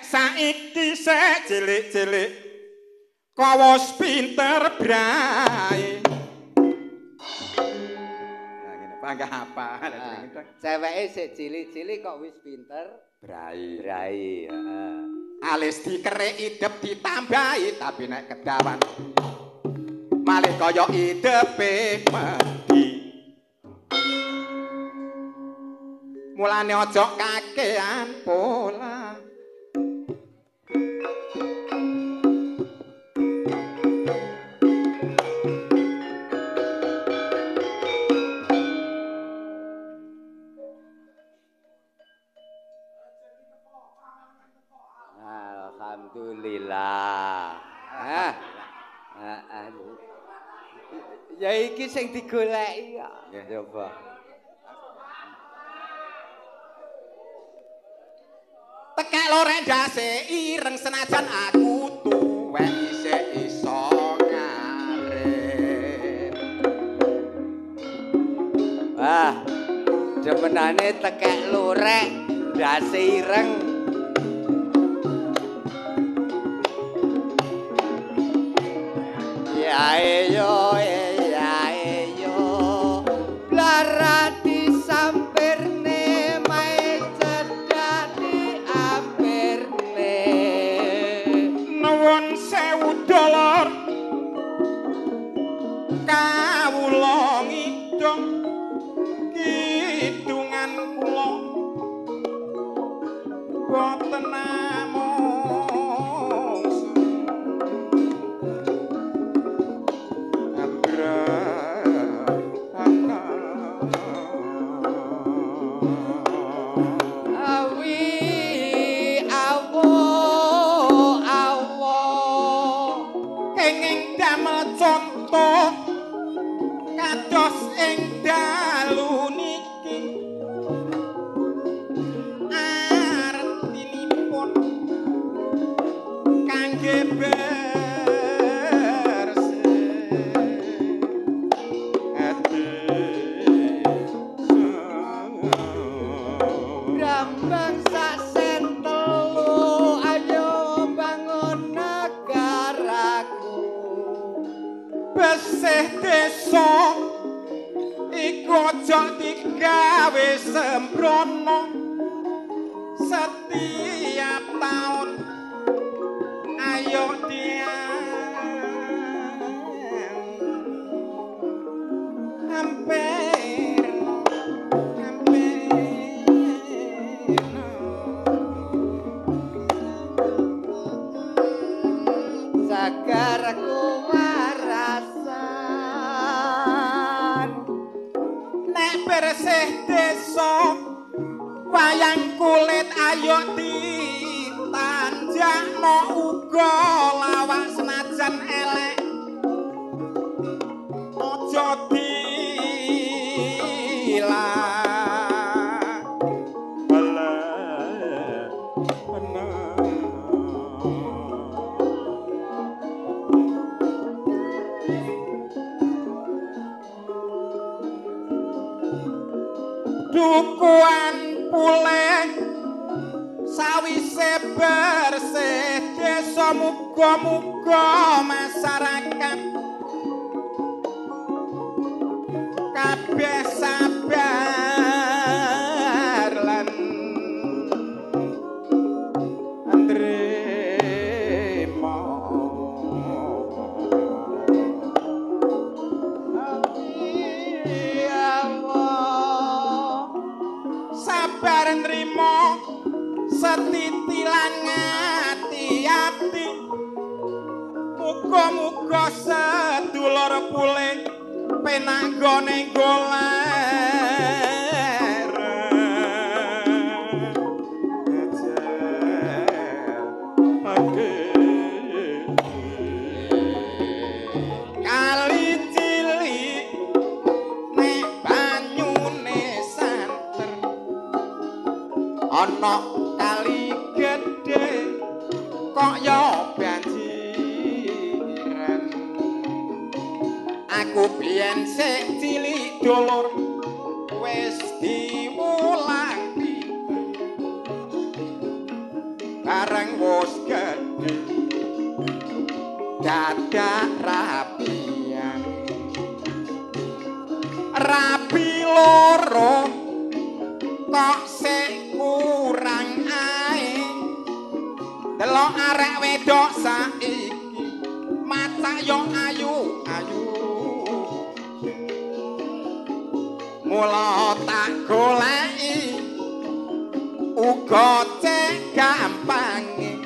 Saiki sek cilik-cilik kok wis pinter brae. Nah ngene panggah apa? Ceweke sik cilik-cilik kok wis pinter brae. Brae, heeh. Alis dikerik idep ditambahi tapi nek kedawan malih kaya idepe mati. Mulane aja kakean pola. Alhamdulillah. Ah. Ya iki sing digoleki kok. Coba. Tekek lorek ndase ireng senajan aku tuwek isih iso ngarit. Wah, demenane tekek lorek ndase ireng. Ya yo ya yo blarati sampirne mae cedhak diampirne. Nuwun sewu dolor kawula ngidung kidungan kula boten namung kados ing dalu niki artinipun kangge bersih ati Brambang sak sen telu ayo bangun negaraku. Besih desa iku aja digawe sembrono setiap taun ayo hampir hampir sagarku warasan. Nek bersih desa wayang kulit ayo ditanjakno uga lawak senajan elek aja dilah. Dukuan pulih sawise bersih desa muga-muga masyarakat kabeh sabar lan nrimo. Sabar nrimo setiti lan ngati-ati muga-muga sedulur pulih penak nggone golek. Kali cilik nek banyune santer ana kali gedhe kok ya banjiran. Aku biyen sik cilik dulur wis diwulang pinter. Bareng wis gedhe dadak rapian. Rapi loro kok sik kurang ae. Delok arek wedok saiki macak yo ayu-ayu. Mula tak goleki uga cek gampange.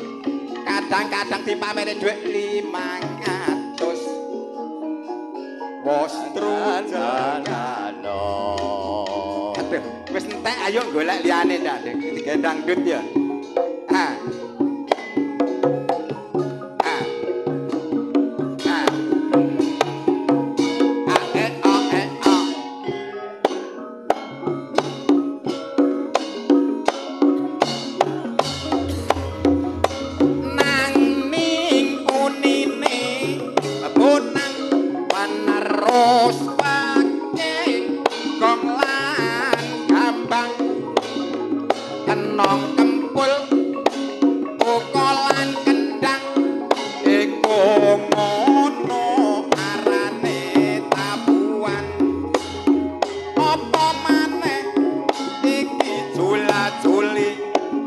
Kadang-kadang dipamere dhuwit 500. Wos trujalano. Aduh, wis entek ayo golek liyane ndak digendang dangdut ya. Ah. Ah. Ah. A e o e o. Nang ning unine bonang panerus pake gong lan gambang kenong kempul pukulan kendang iku ngono arane tabuhan. Apa maneh iki jula-juli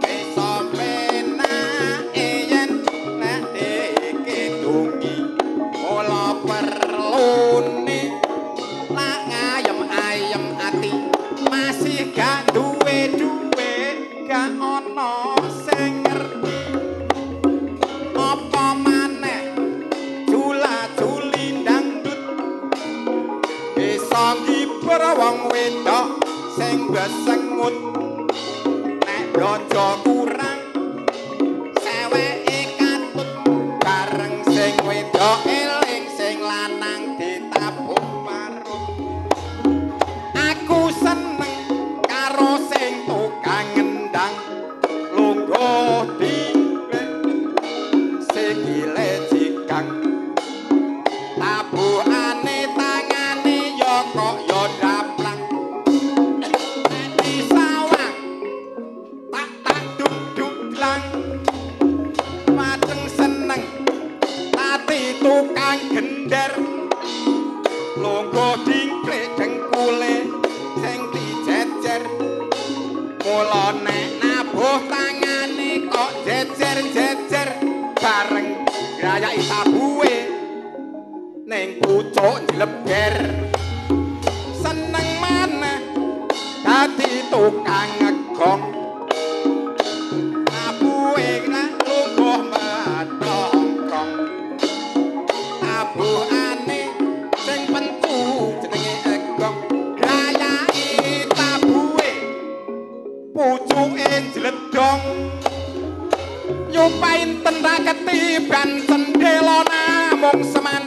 iso penake yen nek dikidungi. Mula perlune lak ngayem-ayem ati masih gak duwe duwe gak ana sing ngerti. Apa maneh jula-juli dangdut bisa ngibur wong wedok sing besengut. Nek blonjo kurang seweke katut bareng sing wedok eling sing lanang ditabuh parut. Aku seneng karo sing tukang ngendang lungguh dingklek sikile cikang tabuhane tangane ya kok ya daplang. Nek disawang tak tak duk duk dlang mateng seneng ati tukang gender lungguh dingklek dengkule sing dijejer. Mula nek nabuh tangane kok jejer-jejer bareng grayaki tabuhe ning pucuk njleber. Seneng maneh dadi tukang ngegong tabuhe nek lungguh metongkong. Tabuhane sing pentu jenenge egong grayaki tabuhe pucuke njledong. Nyupain ten ra ketiban cendela namung seman